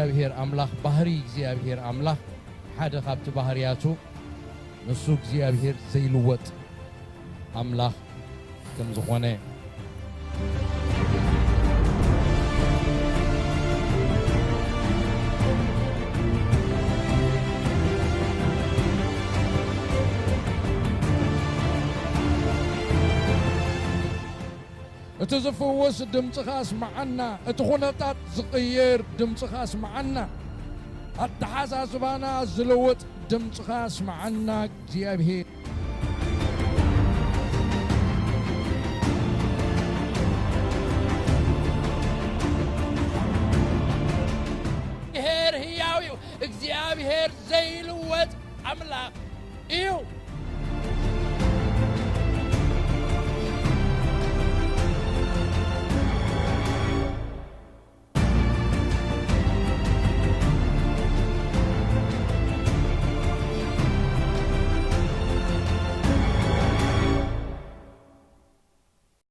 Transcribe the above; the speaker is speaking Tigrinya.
እግዚኣብሔር ኣምላኽ፣ ባህሪ እግዚኣብሔር ኣምላኽ ሓደ ካብቲ ባህርያቱ ንሱ እግዚኣብሔር ዘይልወጥ ኣምላኽ ከም ዝኾነ። እቲ ዝፍውስ ድምፅኻ ስምዓና፣ እቲ ኩነታት ዝቕይር ድምፅኻ ስምዓና፣ ኣተሓሳስባና ዝልውጥ ድምፅኻ ስምዓና እግዚኣብሔር። እግዚኣብሔር ህያው እዩ። እግዚኣብሔር ዘይልወጥ ኣምላኽ እዩ።